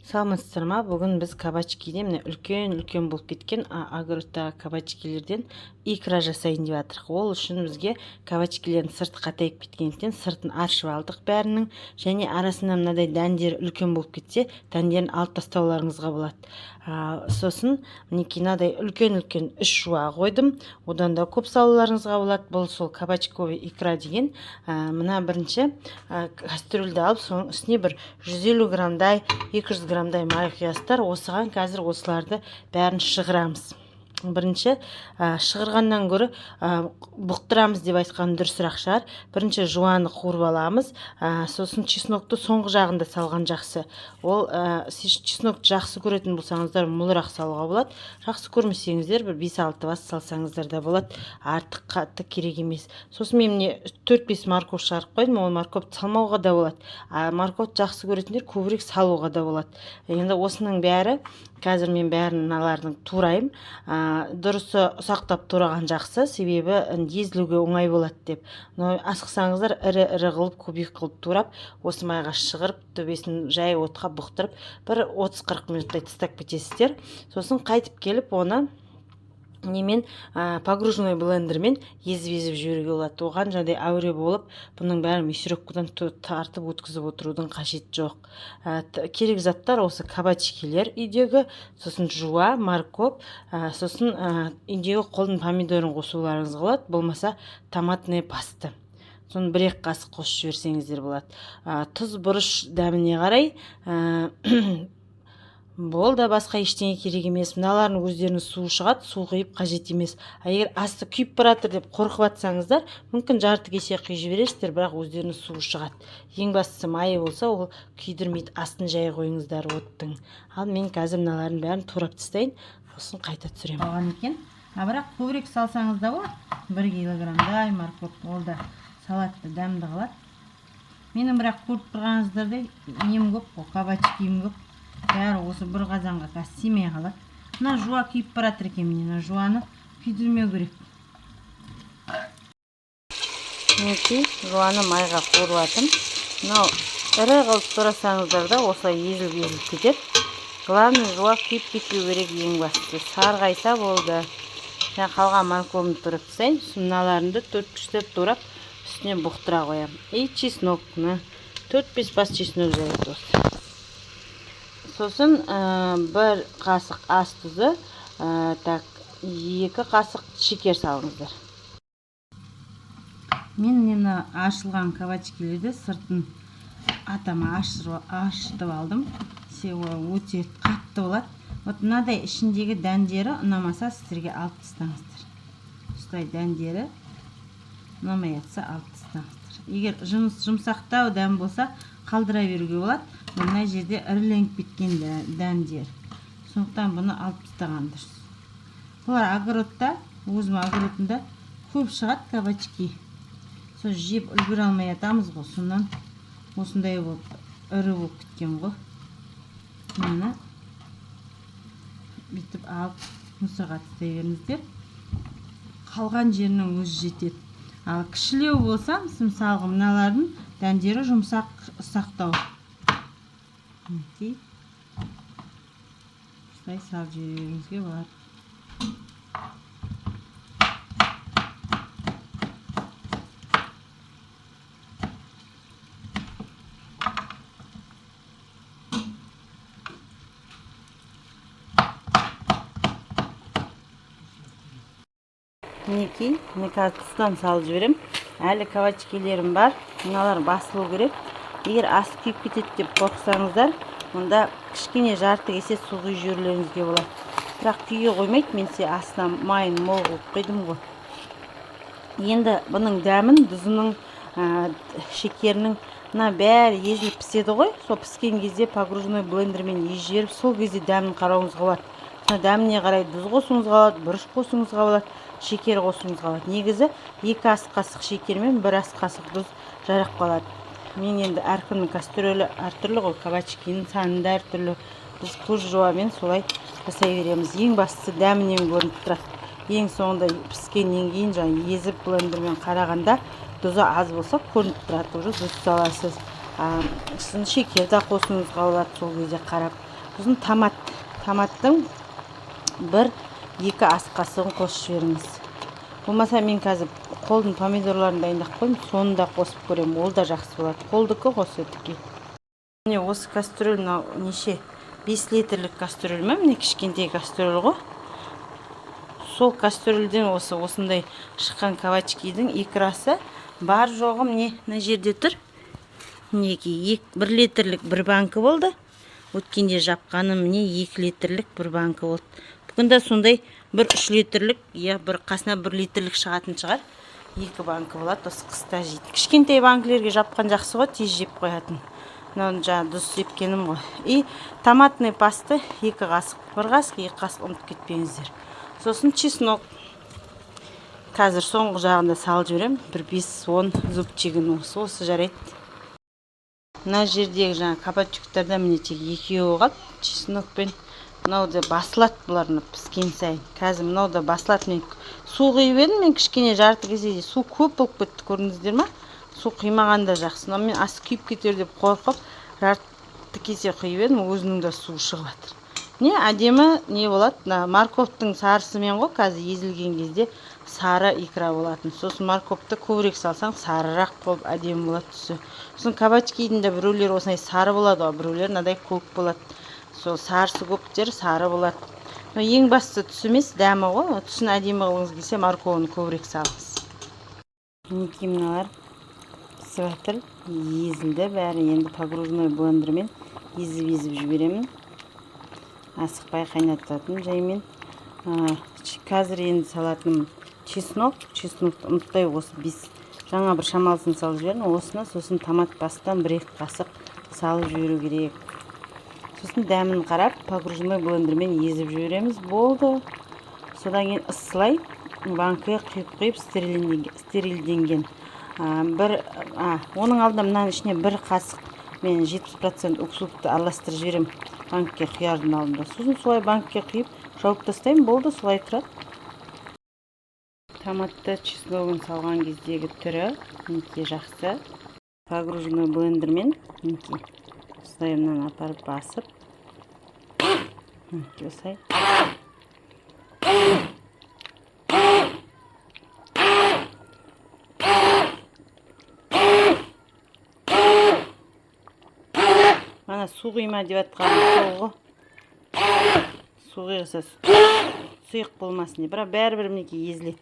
Саламатсыздар ма? Бүгін біз кабачкиден, міне, үлкен үлкен болып кеткен огородтағы кабачкилерден икра жасайын деп жатырмық. Ол үшін бізге кабачкилердің сырты қатайып кеткендіктен, сыртын аршып алдық бәрінің. Және арасында мынадай дәндері үлкен болып кетсе, дәндерін алып тастауларыңызға болады. Сосын мінекей, мынадай үлкен үлкен үш жуа қойдым, одан да көп салуларыңызға болады. Бұл сол кабачковый икра деген. Мына бірінші кастрюльді алып, соның үстіне бір 150 граммдай, 200 граммдай май құясыздар. Осыған қазір осыларды бәрін шығырамыз. Бірінші шығырғаннан гөрі бұқтырамыз деп айтқан дұрысырақ шығар. Бірінші жуаны қуырып аламыз, сосын чеснокты соңғы жағында салған жақсы. Ол чеснокты жақсы көретін болсаңыздар, молырақ салуға болады, жақсы көрмесеңіздер, бір 5-6 бас салсаңыздар да болады, артық қатты керек емес. Сосын мен, міне, 4-5 морковь шығарып қойдым. Ол морковьты салмауға да болады, а морковьты жақсы көретіндер көбірек салуға да болады. Енді осының бәрі, қазір мен бәрін мыналардың тураймын. Дұрысы, ұсақтап тураған жақсы, себебі езілуге оңай болады деп. Но асықсаңыздар, ірі ірі қылып, кубик қылып турап, осы майға шығырып, төбесін жай отқа бұқтырып, бір 30-40 минуттай тастап кетесіздер. Сосын қайтып келіп, оны немен, погружной блендермен езіп езіп жіберуге болады. Оған жаңағыдай әуре болып, бұның бәрін мясорубкадан тартып өткізіп отырудың қажеті жоқ. Керек заттар: осы кабачкилер үйдегі, сосын жуа, морковь, сосын үйдегі қолдың помидорын қосуларыңызға болады, болмаса томатная паста, соны 1-2 қасық қосып жіберсеңіздер болады. Тұз, бұрыш дәміне қарай. Болды, басқа ештеңе керек емес. Мыналардың өздерінің суы шығады, су құйып қажет емес. А егер асты күйіп бара жатыр деп қорқып жатсаңыздар, мүмкін, жарты кесе құйып жібересіздер, бірақ өздерінің суы шығады. Ең бастысы, майы болса, ол күйдірмейді. Астын жай қойыңыздар оттың. Ал мен қазір мыналардың бәрін турап тастайын, сосын қайта түсіремін. Алған екен, а бірақ көбірек салсаңыз да болады, 1 килограммдай морковь, ол да салатты дәмді қылады. Менің бірақ, көріп тұрғаныңыздардай, нем көп қой, кабачкиім көп, бәрі осы бір қазанға қазір сыймай қалады. Мына жуа күйіп бара жатыр екен. Міне, мына жуаны күйдірмеу керек. Мінекей, жуаны майға қуырып жатырмын. Мынау ірі қылып турасаңыздар да, осылай езіліп езіліп кетеді. Главное, жуа күйіп кетпеу керек, ең бастысы сарғайса болды. Жаңа қалған морковымды турап тастайын. Сосын мыналарымды төрт күштеп турап, үстіне бұқтыра қоямын. И чеснок, мына 4-5 бас чеснок жарайды осы. Сосын бір қасық ас тұзы, так, 2 қасық шекер салыңыздар. Мен мына ашылған кабачкилерді сыртын атама ашытып алдым, себебі өте қатты болады. Вот мынадай ішіндегі дәндері ұнамаса, сіздерге, алып тастаңыздар. Осылай дәндері ұнамай жатса, алып тастаңыздар. Егер жұмсақтау дән болса, қалдыра беруге болады. Мына жерде іріленіп кеткен дәндер, сондықтан бұны алып тастаған дұрыс. Бұлар огородта, өзім огородымда көп шығады кабачки, сол жеп үлгере алмай жатамыз ғой, сонан осындай болып, ірі болып кеткен ғой. Мынаны бүйтіп алып, мусорға тастай беріңіздер, қалған жерінің өзі жетеді. Ал кішілеу болса, мысалға, мыналардың дәндері жұмсақ, ұсақтау. Мінекей, осылай салып жіберуіңізге болады. Мінекей, міне, қазір тұздан салып жіберемін. Әлі кабачкилерім бар, мыналар басылу керек. Егер асы күйіп кетеді деп қорықсаңыздар, онда кішкене жарты кесе су құйып жіберулеріңізге болады, бірақ күйе қоймайды. Мен астына майын мол қылып құйдым ғой. Енді бұның дәмін тұзының, шекерінің, мына бәрі езіліп піседі ғой. Сол піскен кезде погружной блендермен езіп жіберіп, сол кезде дәмін қарауыңызға болады. Мына дәміне қарай тұз қосуыңызға болады, бұрыш қосуыңызға болады, шекер қосуыңызға болады. Негізі 2 ас қасық шекер мен 1 ас қасық тұз жарап қалады. Мен енді, әркімнің кастрюлі әртүрлі ғой, кабачкиінің саны да әртүрлі, біз көз жуамен солай жасай береміз. Ең бастысы, дәмінен көрініп тұрады. Ең соңында піскеннен кейін жаңа езіп, блендермен қарағанда, тұзы аз болса, көрініп тұрады, уже тұз саласыз. Сосын шекер де қосуыңызға болады сол кезде қарап. Сосын томат. Томаттың 1-2 ас қасығын қосып жіберіңіз. Болмаса мен қазір қолдың помидорларын дайындап қойдым, соны да қосып көремін, ол да жақсы болады. Қолдікі ғой все-таки. Міне осы кастрюль мынау неше? 5 литрлік кастрюль ме? Міне кішкентай кастрюль ғой. Сол кастрюльден осындай шыққан кабачкидің икрасы бар жоғы міне мына жерде тұр. Мінекей 1 литрлік бір банкі болды. Өткенде жапқаным міне 2 литрлік бір банкі болды. Бүгін де сондай бір 3 литрлік, я бір қасына 1 литрлік шығатын шығар. 2 банкі болады, осы қыста жейді. Кішкентай банкілерге жапқан жақсы ғой, тез жеп қоятын. Мынаны жаңа тұз сепкенім ғой. И томатный пасты 2 қасық, 1 қасық, 2 қасық ұмытып кетпеңіздер. Сосын чеснок. Қазір соңғы жағында салып жіберемін. Бір 5-10 зубчигін осы жарайды. Мына жердегі жаңа кабачоктарда міне тек екеуі қалды. Чеснокпен мынау да басылады бұлар мына піскен сайын. Қазір мынау да басылады. Мен су құйып едім, мен кішкене жарты кеседей су көп болып кетті, көрдіңіздер ма? Су құймаған да жақсы. Мынау мен асы күйіп кетер деп қорқып, жарты кесе құйып едім, өзінің де суы шығып жатыр. Не әдемі не болады, мына морковтың сарысымен ғой, қазір езілген кезде сары икра болатын. Сосын морковты көбірек салсаң сарырақ болып әдемі болады түсі. Сосын кабачкидің де біреулері осындай сары болады ғой, біреулері мынадай көк болады. Сол сарысы көптер сары болады. Но ең бастысы түсі емес, дәмі ғой. Түсін әдемі қылғыңыз келсе, морковын көбірек салыңыз. Мінекей мыналар пісіп жатыр, езілді бәрі. Енді погружной блендермен езіп-езіп жіберемін. Асықпай қайнататын жаймен. Қазір енді салатыным чеснок. Чеснокты ұмытпай осы 5 жаңа бір шамалысын салып жібердім. Осыны сосын томат пастан 1-2 қасық салып жіберу керек. Сосын дәмін қарап погружной блендермен езіп жібереміз. Болды. Содан кейін ысылай банкіге құйып-құйып стерилденген. Оның алдында мынаның ішіне бір қасық мен 70% уксусты араластырып жіберемін банкке құярдың алдында. Сосын солай банкке құйып жауып тастаймын, болды, солай тұрады. Томатты чесногын салған кездегі түрі мінекей жақсы. Погружной блендермен мінекей осылай мынаны апарып басып, мінекей осылай. Ана су құйма деп жатқаным сол ғой. Су құйса сұйық болмасын деп, бірақ бәрібір мінекей езіледі.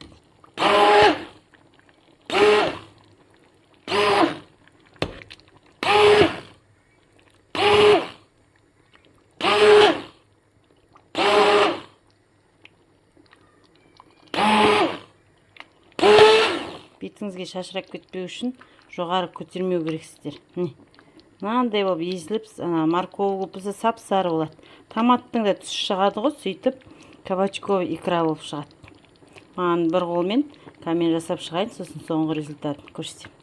Бетіңізге шашырап кетпеу үшін жоғары көтермеу керексіздер. Міне мынандай болып езіліп, ана морковь болса сап-сары болады. Томаттың да түсі шығады ғой, сөйтіп кабачковый икра болып шығады. Маған бір қолмен камера жасап шығайын, сосын соңғы результатын көрсетемін.